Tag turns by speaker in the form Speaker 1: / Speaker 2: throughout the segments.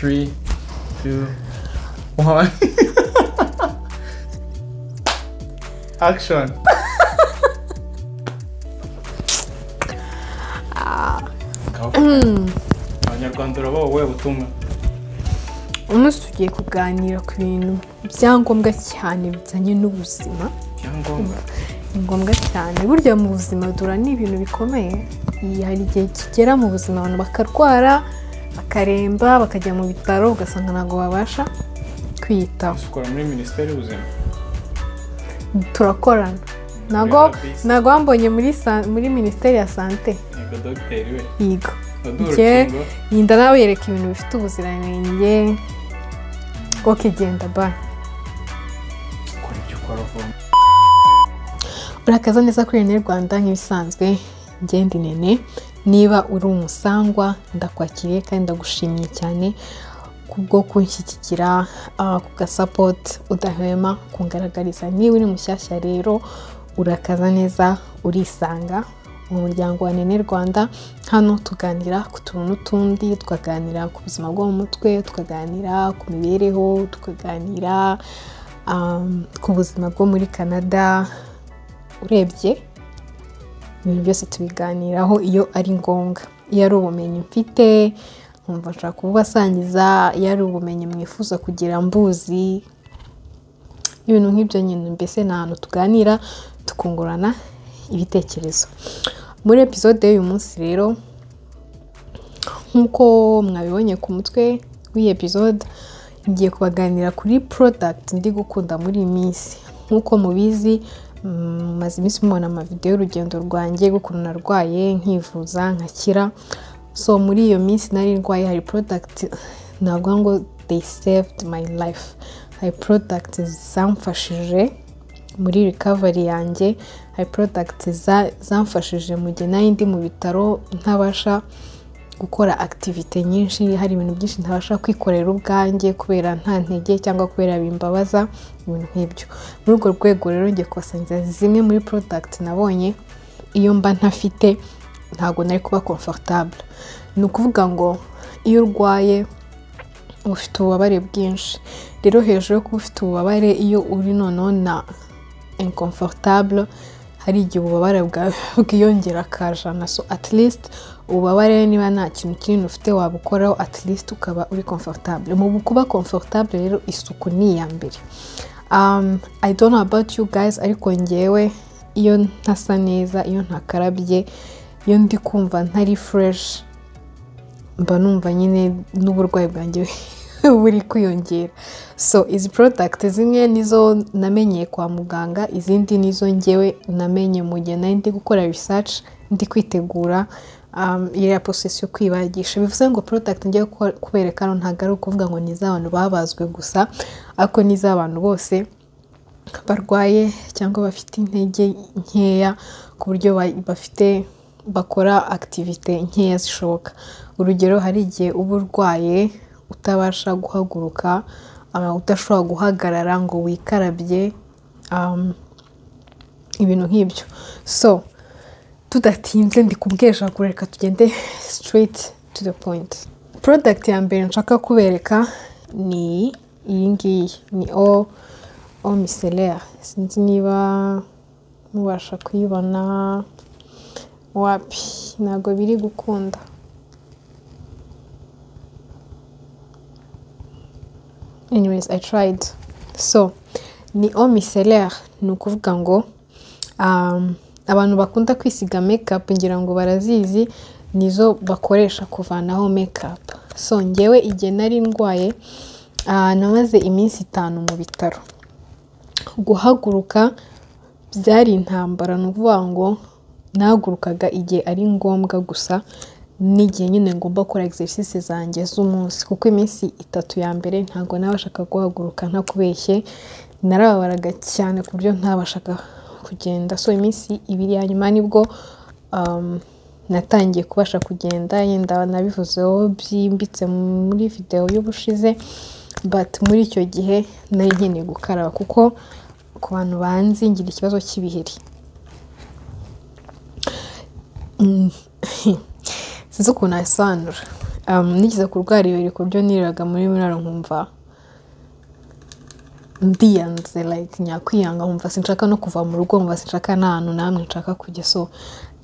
Speaker 1: 3, 2, 1. Action. Abanyarwanda urabaho wowe butumwa.
Speaker 2: Umunsi tugiye kuganira ku bintu byangombwa cyane bijyanye n'ubuzima.
Speaker 1: Byangombwa.
Speaker 2: Ni ngombwa cyane. Burya mu buzima dura ni ibintu bikomeye. Hari igihe kigera mu buzima abantu bakarwara, bakaremba, bakajya mu bitaro, ugasanga ntabwo babasha kwiyitaho.
Speaker 1: Ukora muri Minisiteri y'Ubuzima?
Speaker 2: Turakorana. Ntabwo wambonye muri Minisiteri ya Sante.
Speaker 1: Yego dogiteri we.
Speaker 2: Yego. Yinda nawe yereka ibintu bifite ubuziranenge. Okigenda ba.
Speaker 1: Ukora ibyo ukora vuba.
Speaker 2: Urakaza neza kuri Nene Rwanda nk'ibisanzwe. Ngende Nene, niba uri umusangwa ndakwakiriye kandi ndagushimiye cyane kubwo kunshyigikira, ku gasupport udahwema kungaragariza. Niba uri mushyashya rero urakaza neza, urisanga mu muryango wa Nene Rwanda. Hano tuganira ku tuntu n'utundi, tukaganira ku buzima bwo mu mutwe, tukaganira ku mibereho, tukaganira ku buzima bwo muri Canada. Urebye ibintu byose tubiganiraho iyo ari ngombwa. Iyo ari ubumenyi mfite nkumva nshaka kububasangiza, iyo ari ubumenyi mwifuza kugira mbuzi, ibintu nk'ibyo nyine. Mbese ni ahantu tuganira tukungurana ibitekerezo. Muri episode y'uyu munsi rero, nk'uko mwabibonye ku mutwe w'iyi episode, ngiye kubaganira kuri product ndi gukunda muri iyi minsi. Nk'uko mubizi, maze iminsi mubona amavideo y'urugendo rwanjye rw'ukuntu narwaye nkivuza nkakira. So muri iyo minsi nari ndwaye, hari product navuga ngo they saved my life. Hari product zamfashije muri recovery yanjye, hari product zamfashije mu gihe nari ndi mu bitaro ntabasha gukora activité nyinshi, hari ibintu byinshi ntabasha kwikorera ubwanjye kubera nta ntege cyangwa kubera bimbabaza, ibintu nk'ibyo. Muri urwo rwego rero ngiye kubasangiza zimwe muri product nabonye iyo mba ntafite ntabwo nari kuba comfortable. Ni ukuvuga ngo iyo urwaye ufite ububabare bwinshi, rero hejuru yo kuba ufite ububabare, iyo uri noneho na inconfortable, hari igihe ububabare bwawe bwiyongera kajana. So at least ububabare niba nta kintu kinini ufite wabukoraho, at least ukaba uri comfortable. Mu kuba comfortable rero isuku ni iya mbere. I don't know about you guys, ariko ngewe iyo ntasa neza, iyo ntakarabye, iyo ndi kumva ntari fresh, mba numva nyine n'uburwayi bwanjye buri kwiyongera. So izi product zimwe nizo namenye kwa muganga, izindi nizo ngewe namenye mu gihe nari ndi gukora research, ndi kwitegura iriya process yo kwibagisha. Bivuze ngo product ngiye kubereka hano ntabwo ari ukuvuga ngo ni iz'abantu babazwe gusa, ariko ni iz'abantu bose barwaye cyangwa bafite intege nkeya, ku buryo bafite bakora activité nkeya zishoboka. Urugero, hari igihe uba urwaye utabasha guhaguruka, udashobora guhagarara ngo wikarabye, ibintu nk'ibyo. So tudatinze ndi kubwesha kureka tugende straight to the point. Product ya mbere nshaka kubereka ni iyi ngiyi, ni eau micellaire. Sinzi niba mubasha kuyibona, wapi ntabwo biri gukunda. Anyways, I tried. So ni eau micellaire, ni ukuvuga ngo abantu bakunda kwisiga makeup ngira ngo barazizi, nizo bakoresha kuvanaho makeup. So ngewe igihe nari ndwaye, namaze iminsi 5 mu bitaro. Guhaguruka byari intambara, ni ukuvuga ngo nahagurukaga igihe ari ngombwa gusa, n'igihe nyine ngomba gukora exercice zanjye z'umunsi, kuko iminsi 3 ya mbere ntabwo nabashaga guhaguruka ntakubeshye, narababaraga cyane ku buryo ntabashaga kugenda. So iminsi 2 ya nyuma nibwo natangiye kubasha kugenda, yenda nabivuzeho byimbitse muri video y'ubushize, but muri icyo gihe nari nkeneye gukaraba kuko ku bantu banzi ngira ikibazo cy'ibiheri. Sinzi ukuntu nabisobanura. Nigeze kurwara ibiheri ku buryo niriraga muri mirror nkumva ndiyanze, like nyakwiyanga, nkumva sinshaka no kuva mu rugo, nkumva sinshaka n'ahantu namwe nshaka kujya. So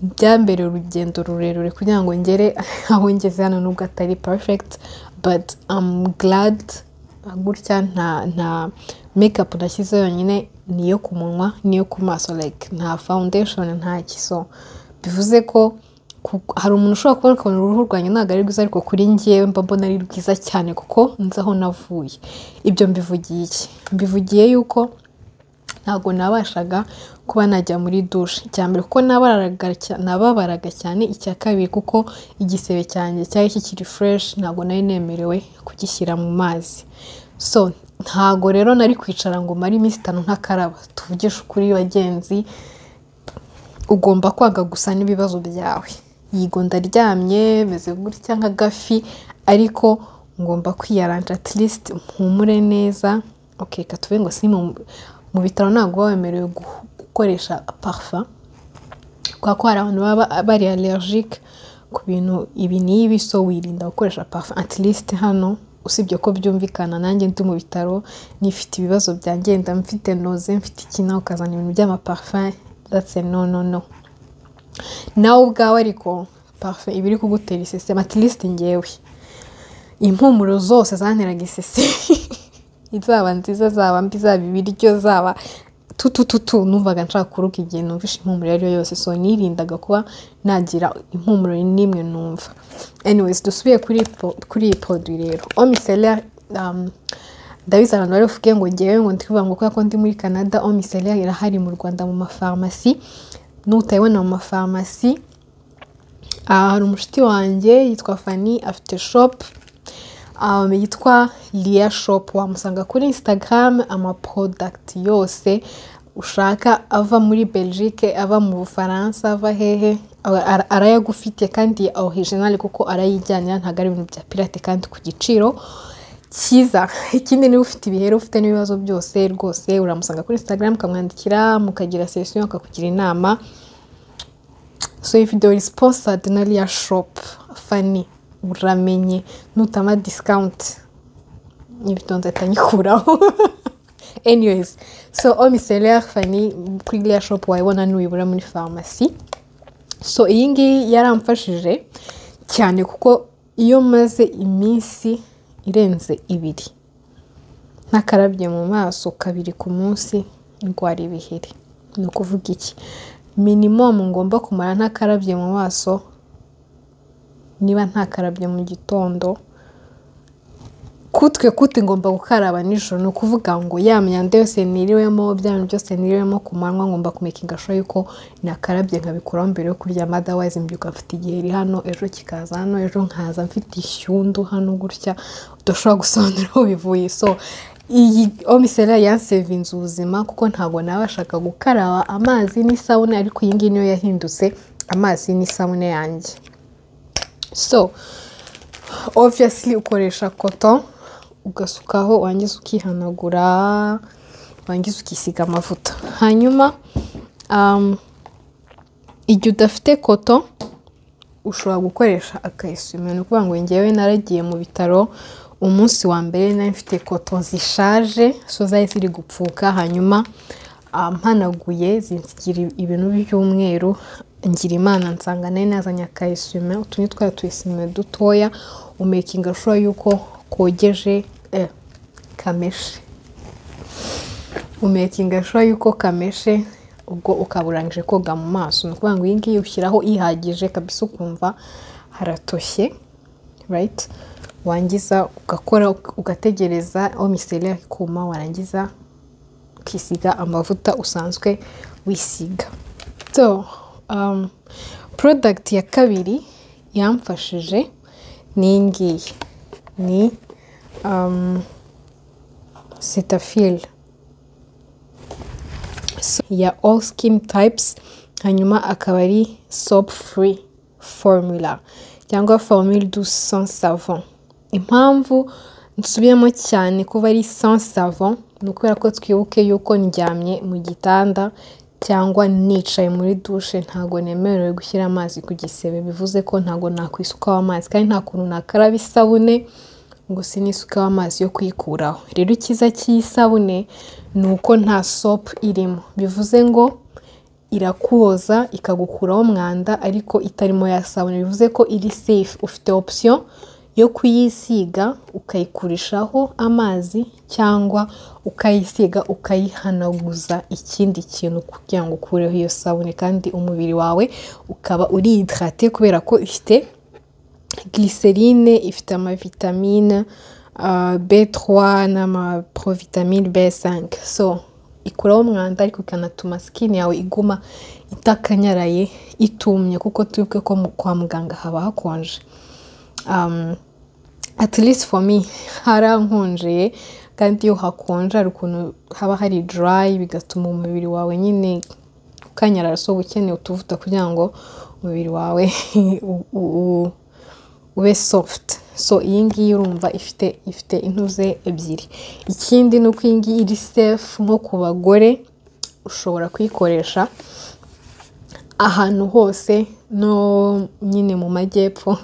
Speaker 2: byambereye urugendo rurerure kugira ngo ngere aho ngeze hano, nubwo atari perfect, but I'm glad. Gutya nta makeup nashyize, yonyine niyo ku munwa niyo ku maso, like nta foundation, nta so bivuze ko hari umuntu ushobora kubona ukabona uruhu rwanjye ntabwo ari rwiza, ariko kuri njyewe mba mbona ari rwiza cyane kuko nzi aho navuye. Ibyo mbivugiye iki? Mbivugiye yuko ntabwo nabashaga kuba najya muri douche. Icya mbere, kuko nababaraga cyane. Icya kabiri, kuko igisebe cyanjye cyari kikiri fresh, ntabwo nari nemerewe kugishyira mu mazi. So ntabwo rero nari kwicara ngo mare iminsi 5 ntakaraba. Tuvugishe ukuri bagenzi, ugomba kwanga gusa n'ibibazo byawe. Yigo ndaryamye meze gutya nk'agafi, ariko ngomba kwiyaranja, at least mpumure neza. Okay, katuve ngo si mu bitaro ntabwo baba wemerewe gukoresha parfum, kubera ko hari abantu baba bari allergique ku bintu ibi n'ibi, so wirinda gukoresha parfum at least hano. Usibye ko byumvikana, nanjye ndi mu bitaro nifite ibibazo byanjye, ngenda mfite nausée, mfite iki, nawe ukazana ibintu by'amaparfum, that's a no, no, no. Nawe ubwawe ariko parfum iba iri kugutera iseseme. At least ngewe impumuro zose zanteraga iseseme, zaba nziza, zaba mbi, zaba ibiryo, zaba tutututu, numvaga nshaka kuruka igihe numvishe impumuro iyo ari yo yose. So nirindaga kuba nagira impumuro n'imwe numva. Anyways, dusubiye kuri iyi produit rero, eau micellaire. Ndabizi abantu bari buvuge ngo ngewe ngo ndi kuvuga ngo kubera ko ndi muri Canada. Eau micellaire irahari mu Rwanda mu mafarumasi. Nutayibona mu mafarumasi, hari umushuti wanjye yitwa Fanny, afite shop yitwa Lia Shop, wamusanga kuri Instagram. Ama product yose ushaka ava muri Belgique, ava mu Bufaransa, ava hehe, arayagufitiye kandi original, kuko arayijyanira, ntabwo ari ibintu bya pirate, kandi ku giciro cyiza. Ikindi, niba ufite ibiheri, ufite n'ibibazo byose, rwose uramusanga kuri Instagram, ukamwandikira, mukagira session, akakugira inama. So iyi video iri sponsored na Lia Shop. Fanny, uramenye nutama discount n'ibyo nzahita nyikuraho. Anyways, so eau micellaire Fanny kuri Lia Shop wayibona, nuyibura muri farumasi. So iyi ngiyi yaramfashije cyane, kuko iyo maze iminsi irenze 2 ntakarabye mu maso kabiri ku munsi, ndwara ibiheri. Ni ukuvuga iki? Minimum ngomba kumara ntakarabye mu maso, niba ntakarabye mu gitondo, kutwe kuti ngomba gukaraba nijoro. Ni ukuvuga ngo ya myanda yose niriwemo, bya bintu byose niriwemo ku manywa, ngomba kumakinga sure yuko nakarabye nkabikuraho mbere yo kuryama. Otherwise mbyuka mfite igiheri hano, ejo kikaza hano, ejo nkaza mfite ishyundu hano gutya udashobora gusobanura aho bivuye. So iyi eau micellaire yansevinze ubuzima, kuko ntabwo nabashaga gukaraba amazi n'isabune, ariko iyi ngiyi niyo yahindutse amazi n'isabune yanjye. So obviously ukoresha coton, ugasukaho, wangiza ukihanagura, wangiza ukisiga amavuta. Hanyuma igihe udafite coton, ushobora gukoresha akayisume. Ni ukuvuga ngo ngewe naragiye mu bitaro, umunsi wa mbere nari mfite coton zishaje, so zari ziri gupfuka. Hanyuma mpanaguye zinsigira ibintu by'umweru. Ngira Imana nsanga nari nazanye akayisume, utu ni twa tuyisume dutoya. Umakinga sure yuko kogeje, kameshe, umakinga sure yuko kameshe, ubwo ukaba urangije koga mu maso. Ni ukuvuga ngo iyi ngiyi ushyiraho ihagije kabisa, ukumva haratoshye, right? Wangiza ugakora, ugategereza eau micellaire ikuma, warangiza ukisiga amavuta usanzwe wisiga. So product ya kabiri yamfashije ni iyi ngiyi, ni Cetaphil. So, ya all skin types, hanyuma akaba ari soap free formula cyangwa formule douce sans savon. Impamvu nsubiyemo cyane kuba ari sans savon ni ukubera ko twibuke yuko ndyamye mu gitanda. cyangwa nicaye muri dushe, ntago nemerewe gushyira amazi ku gisebe. Bivuze ko ntago nakwisukaho amazi, kandi nta kuntu nakaraba isabune ngo sinisukeho amazi yo kuyikuraho. Rero icyiza cy'iyi sabune ni uko nta soap irimo, bivuze ngo irakoza ikagukuraho umwanda ariko itarimo ya sabune, bivuze ko iri safe. Ufite option yo kuyisiga ukayikurishaho amazi, cyangwa ukayisiga ukayihanaguza ikindi kintu kugira ngo ukureho iyo sabune, kandi umubiri wawe ukaba uri hydraté kubera ko ifite glycerine, ifite amavitamine B3 n'amaprovitamine B5. So ikuraho umwanda ariko ikanatuma skin yawe iguma itakanyaraye, itumye, kuko twibuke ko kwa muganga haba hakonje. At least for me harankonjeye, kandi iyo hakonje hari ukuntu haba hari dry, bigatuma umubiri wawe nyine ukanyarara. So uba ukeneye utuvuta kugira ngo umubiri wawe ube soft. So iyi ngiyi urumva ifite intuze ebyiri. Ikindi ni uko iyi ngiyi iri safe nko ku bagore, ushobora kuyikoresha ahantu hose, no nyine mu majyepfo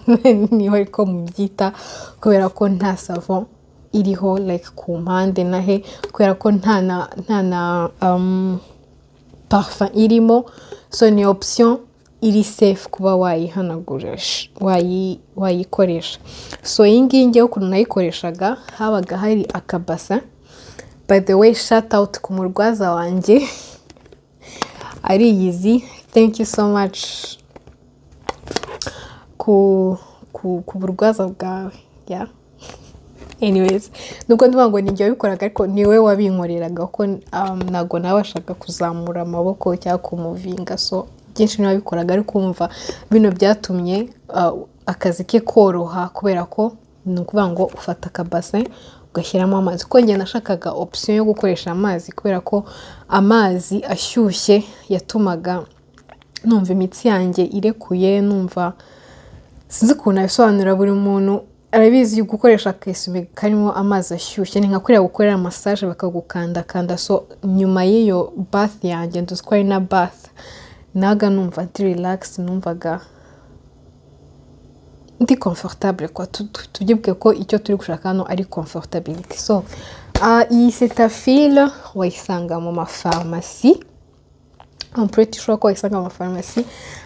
Speaker 2: niho ariko mubyita, kubera ko nta savon iriho like ku mpande nahe, kubera ko nta na parfum irimo. So ni option iri safe kuba wayihanagurisha, wayikoresha. So iyi ngiyi ngewe ukuntu nayikoreshaga, habaga hari akabasa. By the way, shout out ku murwaza wanjye, ariyizi, thank you so much ku burwaza bwawe. Yeah, anyways, nubwo ndivuga ngo ninjye wabikoraga, ariko niwe wabinkoreraga, kuko ntabwo nabashaga kuzamura amaboko cyangwa kumuvinga. So byinshi niwe wabikoraga, ariko umva bino byatumye akazi ke koroha, kubera ko ni ukuvuga ngo ufata akabase ugashyiramo amazi, kuko njye nashakaga option yo gukoresha amazi, kubera ko amazi ashyushye yatumaga numva imitsi yanjye irekuye, numva sinzi ukuntu nabisobanura. Buri muntu arabizi, gukoresha akesime karimo amazi ashyushye ni nka kuriya gukorera massage bakagukandakanda. So nyuma y'iyo bath yanjye, nduzi ko ari na bath, naga numva ndi relax, numvaga ndi comfortable kwa. Tubyibuke ko icyo turi gushaka hano ari comfortability. So iyi Cetaphil wayisanga mu mafarumasi, I'm pretty sure ko wayisanga mu mafarumasi,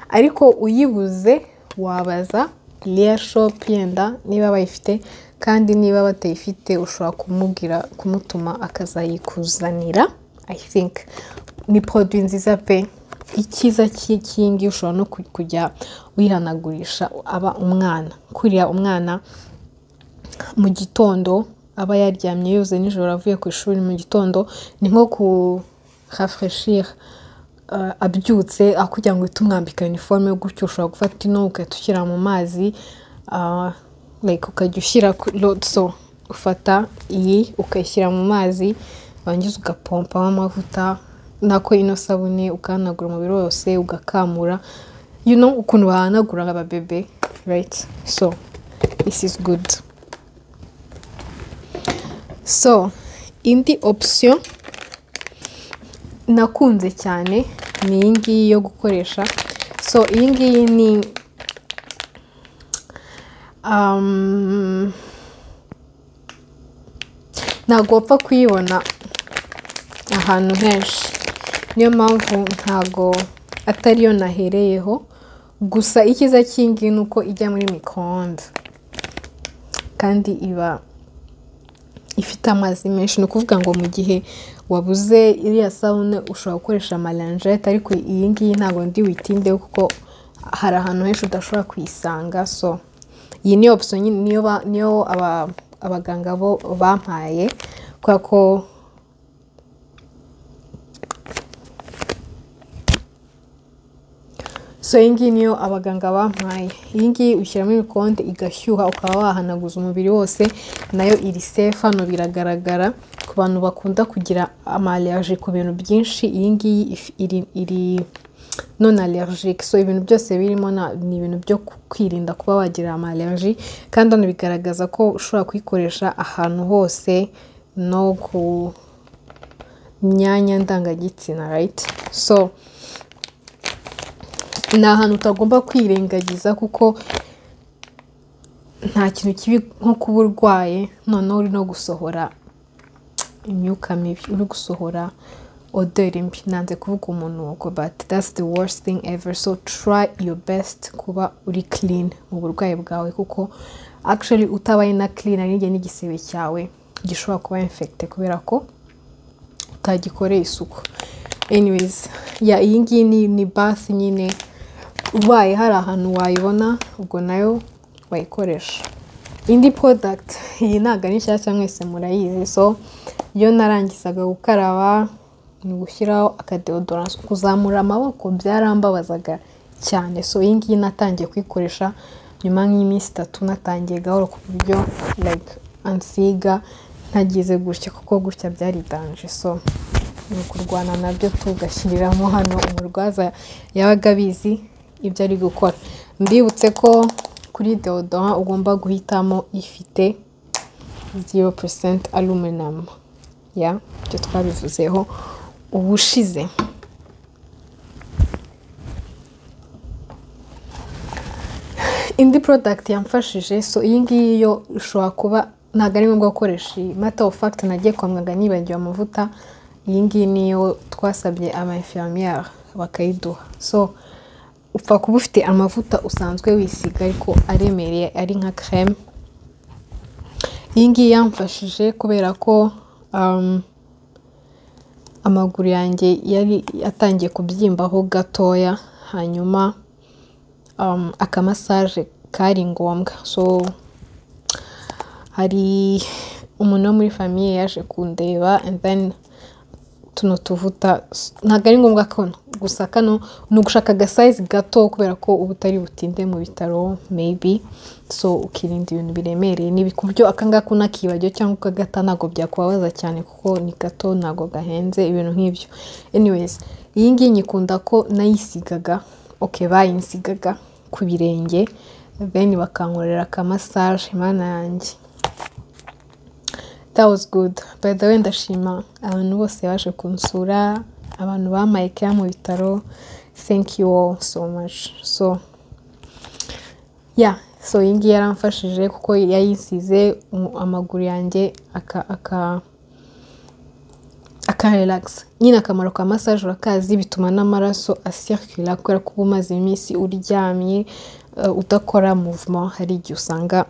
Speaker 2: ariko uyibuze wabaza Lia Shop yenda niba bayifite, kandi niba batayifite ushobora kumubwira kumutuma akazayikuzanira. I think ni produit nziza pe. Icyiza cy'iyi ngiyi, ushobora no kujya uyihanagurisha aba umwana, kuriya umwana mu gitondo aba yaryamye yoze nijoro avuye ku ishuri, mu gitondo ni nko ku rafraîchir abyutse, aho kugira ngo uhite umwambika uniforme gutyo, ushobora gufata ino ugahita ushyira mu mazi, like ukajya ushyira so ufata iyi ukayishyira mu mazi, warangiza ugapompamo amavuta, nako ino sabune, ugahanagura umubiri wose, ugakamura, you know ukuntu bahanagura ababebe, right? So this is good. So indi option nakunze cyane ni iyi ngiyi yo gukoresha. So iyi ngiyi ni ntabwo wapfa kuyibona ahantu henshi, niyo mpamvu ntabwo atariyo nahereyeho. Gusa icyiza cy'iyi ngiyi ni uko ijya muri micro-onde, kandi iba ifite amazi menshi. Ni ukuvuga ngo mu gihe wabuze iriya sabune ushobora gukoresha amalanjete, ariko iyi ngiyi ntabwo ndi witindeho kuko hari ahantu henshi udashobora kuyisanga. So iyi niyo option nyine, niyo abaganga bo bampaye, kubera ko so iyi ngiyi niyo abaganga bampaye. Iyi ngiyi ushyiramo micro-onde igashyuha, ukaba wahanaguza umubiri wose. Nayo iri safe, hano biragaragara. Ku bantu bakunda kugira ama allergie ku bintu byinshi, iyi ngiyi iri non allergique. So ibintu byose birimo ni ibintu byo kwirinda kuba wagira ama allergie, kandi hano bigaragaza ko ushobora kuyikoresha ahantu hose, no ku myanya ndangagitsina, right? So ni ahantu utagomba kwirengagiza, kuko nta kintu kibi nko kuba urwaye noneho uri no gusohora imyuka mibi, uri gusohora odeur mbi. Nanze kuvuga umunuko, but that's the worst thing ever. So try your best kuba uri clean mu burwayi bwawe, kuko actually utabaye na clean hari n'igihe n'igisebe cyawe gishobora kuba infected kubera ko utagikoreye isuku. Anyways, yeah, iyi ngiyi ni bath nyine, ubaye hari ahantu wayibona ubwo nayo wayikoresha. Indi product, iyi ntabwo ari nshyashya mwese murayizi. So iyo narangizaga gukaraba ni gushyiraho akadeodorant, kuzamura amaboko byarambabazaga cyane. So iyi ngiyi natangiye kuyikoresha nyuma nk'iminsi 3, natangiye gahoro ku buryo like ansiga ntagize gutya, kuko gutya byari danger. So ni ukurwana nabyo tugashyiriramo hano, umurwaza yabaga abizi ibyo ari gukora. Mbibutse ko kuri deodorant ugomba guhitamo ifite 0% aluminum, ya ibyo twabivuzeho ubushize. Indi product yamfashije, so iyi ngiyi yo ushobora kuba ntabwo ari ngombwa gukoresha iyi. Matter of fact, nagiye kwa muganga nibagiwe amavuta, iyi ngiyi niyo twasabye ama infirmière bakayiduha. So upfa kuba ufite amavuta usanzwe wisiga ariko aremereye ari nka crème. Iyi ngiyi yamfashije kubera ko amaguru yanjye yari atangiye kubyimbaho gatoya, hanyuma akamassage kari ngombwa. So hari umuntu wo muri famille yaje kundeba, and then tuno tuvuta ntabwo ari ngombwa kano gusa, kano ni ugushaka agasize gato kubera ko uba utari butinde mu bitaro maybe, so ukirinda ibintu biremereye nibi, ku buryo aka ngaka unakibagiwe cyangwa ukagata ntabwo byakubabaza cyane kuko ni gato, ntabwo gahenze, ibintu nk'ibyo. Anyways, iyi ngiyi nyikunda ko nayisigaga, okay, bayinsigaga ku birenge then bakankorera akamassage, mana yanjye, that was good. By the way, ndashima abantu bose baje kunsura, abantu bampaye care mu bitaro, thank you all so much. So yeah, so iyi ngiyi yaramfashije kuko yayisize amaguru yanjye aka relax nyine. Akamaro ka massage urakazi, bituma n'amaraso asircula kubera ko uba umaze iminsi uryamye udakora movement, hari igihe usanga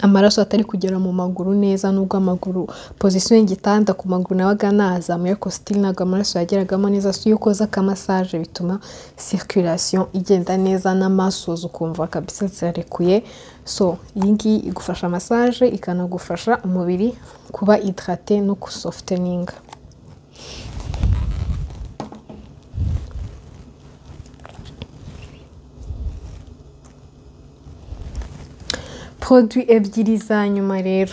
Speaker 2: amaraso atari kugera mu maguru neza, nubwo amaguru position y'igitanda ku maguru nabaga nazamuye, ariko still ntabwo amaraso yageragamo neza. So iyo ukoze akamassage bituma circulation igenda neza n'amasozi ukumva kabisa zirarekuye. So iyi ngiyi igufasha massage, ikanagufasha umubiri kuba hydraté no gusofteninga. Produit ebyiri za nyuma rero,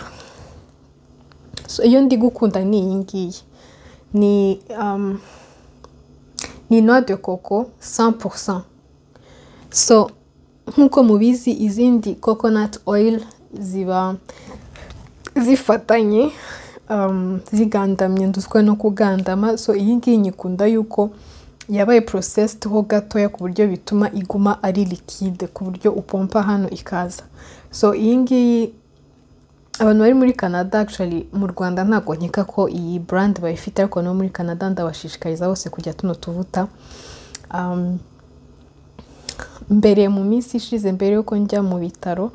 Speaker 2: so iyo ndi gukunda ni iyi ngiyi, ni noix de coco 100%. So nkuko mubizi izindi coconut oil ziba zifatanye, zigandamye, nduzwe no kugandama. So iyi ngiyi nyikunda yuko yabaye processed ho gatoya ku buryo bituma iguma ari liquide, ku buryo upompa hano ikaza. So iyi ngiyi abantu bari muri Canada, actually mu Rwanda ntabwo nkeka ko iyi brand bayifite, ariko no muri Canada ndabashishikariza bose kujya tuno tuvuta. Mbere mu minsi ishize, mbere yuko njya mu bitaro,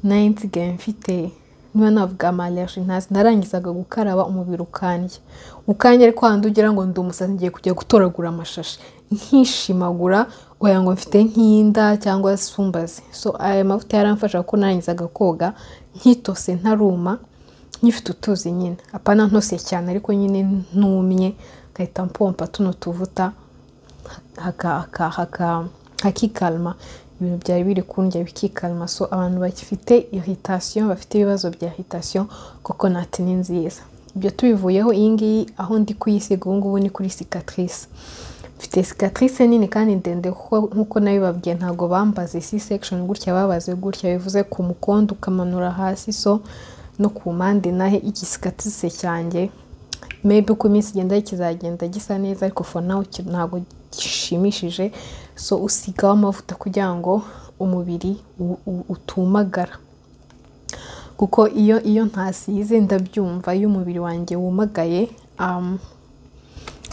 Speaker 2: nari nsigaye mfite niba navuga ama allergie ntazi, narangizaga gukaraba umubiri ukandya ukandya, ariko handi ugira ngo ndi umusazi ngiye kujya gutoragura amashashi nkishimagura, oya ngo mfite nk'inda cyangwa sumbazi. So aya mavuta yaramfasha kuko narangizaga koga nkitose ntaruma, nkifite utuzi nyine, apana ntose cyane ariko nyine ntumye, nkahita mpompa tuno tuvuta hakikalma, ibintu byari biri kundya bikikalma. So abantu bafite irritation, bafite ibibazo bya irritation, coconut ni nziza. Ibyo tubivuyeho, iyi ngiyi aho ndi kuyisiga ubu ngubu ni kuri cicatrice. Mfite cicatrice nini kandi ndende, kuko nkuko nabibabwiye ntabwo bambaze C-section gutya, babaze gutya, bivuze ku mukondo ukamanura hasi, so no ku mpande nahe iki cicatrice cyanjye Maybe uko iminsi igenda kizagenda gisa neza, ariko for now ntabwo gishimishije. So usigaho amavuta kugira ngo umubiri utumagara, kuko iyo ntasize ndabyumva, iyo umubiri wanjye wumagaye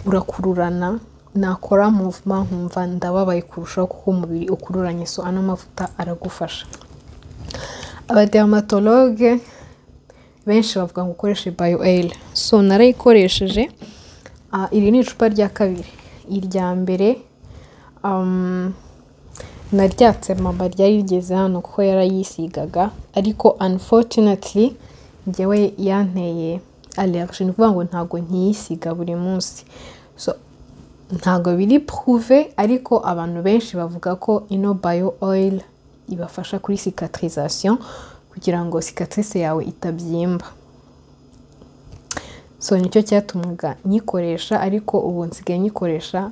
Speaker 2: urakururana, nakora movement nkumva ndababaye kurushaho kuko umubiri ukururanye. So ano mavuta aragufasha. Abadermatologue benshi bavuga ngo ukoreshe Bio Oil, so narayikoresheje. Iri ni icupa rya kabiri. Irya mbere naryatse mama, ryari rigeze hano kuko yarayisigaga, ariko unfortunately njyewe yanteye allergie, ni ukuvuga ngo ntabwo nkiyisiga buri munsi. So ntabwo biri prouvé, ariko abantu benshi bavuga ko ino Bio Oil ibafasha kuri cicatrisation, kugira ngo cicatrice yawe itabyimba. So nicyo cyatumaga nyikoresha, ariko ubu nsigaye nyikoresha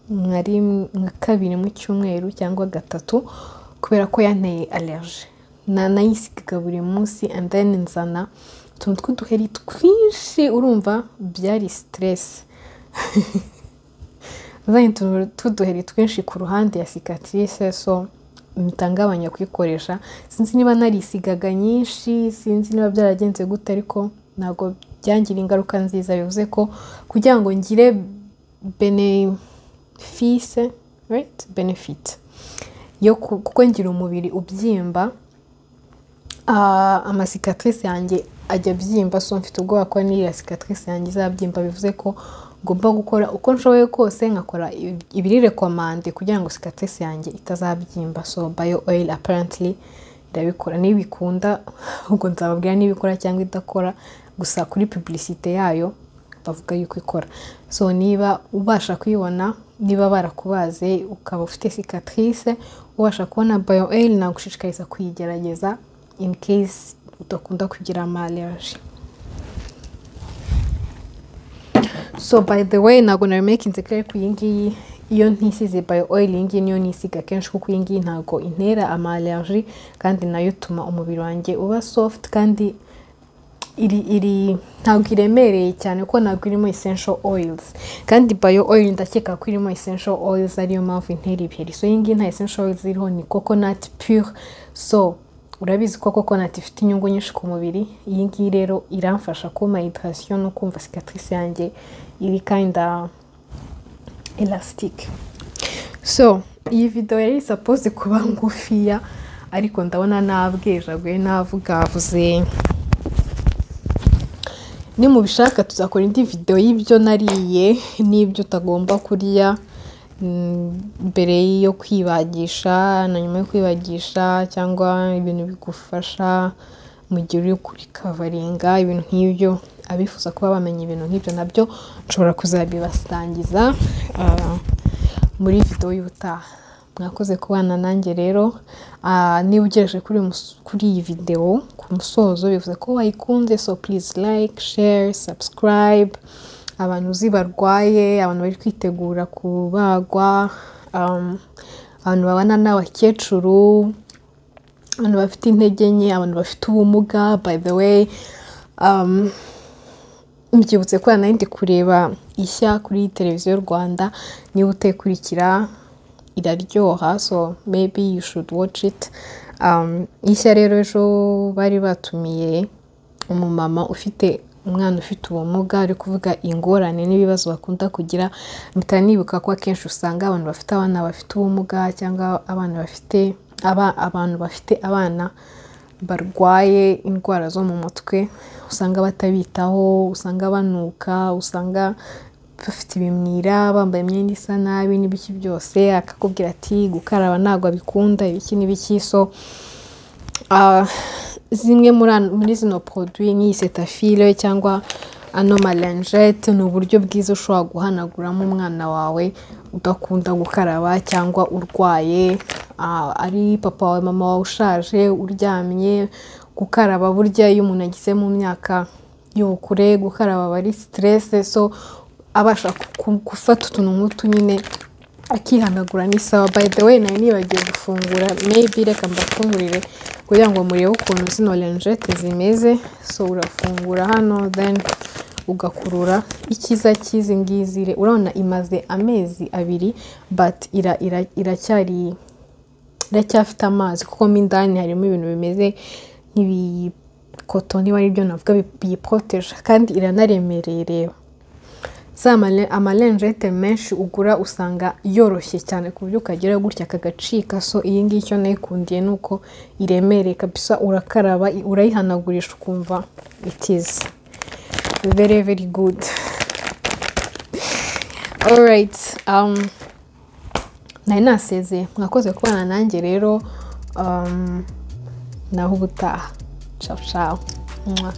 Speaker 2: nka kabiri mu cyumweru cyangwa gatatu, kubera ko yanteye allergie. Nayisigaga buri munsi and then nzana utuntu tw'uduheri twinshi, urumva byari stress. Nzanye utuntu tw'uduheri twinshi ku ruhande ya cicatrice, so mpita ngabanya kuyikoresha. Sinzi niba narisigaga nyinshi, sinzi niba byaragenze gute, ariko ntabwo byangira ingaruka nziza. Bivuze ko kugira ngo ngire bénéfice, right? Benefit yo kuko ngira umubiri ubyimba, amacicatrice yanjye ajya abyimba, so mfite ubwoba ko n'iriya cicatrice yanjye izabyimba. Bivuze ko ngomba gukora uko nshoboye kose nkakora ibiri recommandé kugira ngo cicatrice yanjye itazabyimba. So Bio Oil apparently irabikora. Nibikunda ubwo nzababwira niba ikora cyangwa idakora, gusa kuri publicité yayo bavuga yuko ikora. So niba ubasha kuyibona, niba barakubaze ukaba ufite cicatrice, ubasha kubona Bio Oil, nagushishikariza kuyigerageza in case udakunda kugira ama allergie. So by the way, ntabwo nari makinze clear ko iyi ngiyi, iyo ntisize Bio Oil, iyi ngiyi niyo nisiga kenshi, kuko iyi ngiyi ntabwo intera ama allergie, kandi nayo ituma umubiri wanjye uba soft, kandi iri ntabwo iremereye cyane kuko ntabwo irimo essential oils. Kandi Bio Oil ndakeka ko irimo essential oils, ariyo mpamvu intera ibiheri. So iyi ngiyi nta essential oils iriho, ni coconut pure. So urabizi ko coconut ifite inyungu nyinshi ku mubiri. Iyi ngiyi rero iramfasha kumpa hydration no kumva cicatrice yanjye iri kinda elastic. So iyi video yari supposed kuba ngufiya, ariko ndabona nabwejaguye, navugavuze. Nimubishaka tuzakora indi video y'ibyo nariye n'ibyo utagomba kurya mbere yo kwibagisha na nyuma yo kwibagisha, cyangwa ibintu bigufasha mu gihe uri kurecoveringa, ibintu nk'ibyo. Abifuza kuba bamenya ibintu nk'ibyo nabyo nshobora kuzabibasangiza muri video y'ubutaha. Mwakoze kubana nanjye rero. Niba ugereje kuri iyi video ku musozo, bivuze ko wayikunze. So please like, share, subscribe. Abantu uzi barwaye, abantu bari kwitegura kubagwa, abantu babana n'abakecuru, abantu bafite intege nke, abantu bafite ubumuga. By the way, mbyibutse ko nari ndi kureba Ishya kuri Televiziyo Rwanda. Niba utayikurikira, iraryoha, so maybe you should watch it. Ishya rero ejo bari batumiye umumama ufite umwana ufite ubumuga, ari kuvuga ingorane n'ibibazo bakunda kugira. Mpita nibuka ko akenshi usanga abantu bafite abana bafite ubumuga, cyangwa abana bafite abantu bafite abana barwaye indwara zo mu mutwe, usanga batabitaho, usanga banuka, usanga bafite ibimwira, bambaye imyenda isa nabi n'ibiki byose. Akakubwira ati gukaraba ntabwo abikunda, ibiki n'ibiki. So zimwe muri zino produit nk'iyi Cetaphil cyangwa ano malingettes ni uburyo bwiza ushobora guhanaguramo umwana wawe udakunda gukaraba cyangwa urwaye, ari papa wawe, mama wawe ushaje uryamye. Gukaraba burya, iyo umuntu ageze mu myaka y'ubukure, gukaraba aba ari stress. So abasha gufata utuntu nk'utu nyine akihanagura ni sawa. By the way, nari nibagiwe gufungura, maybe reka mbafungurire kugira ngo murebe ukuntu zino lingettes zimeze. So urafungura hano, then ugakurura. Icyiza cy'izi ngizi, urabona imaze amezi 2, but iracyari, iracyafite amazi, kuko mo indani harimo ibintu bimeze nk'ibikoto, niba ari byo navuga, biyiporoteje, kandi iranaremereye. Reba za amalingettes menshi ugura, usanga yoroshye cyane ku buryo ukagera gutya kagacika. So iyi ngiyi icyo nayikundiye ni uko iremereye kabisa, urakaraba, urayihanagurisha, ukumva it is very very good. Alright, nari nasezeye. Mwakoze kubana nanjye rero, naho ubutaha. Ciao ciao. Mwah.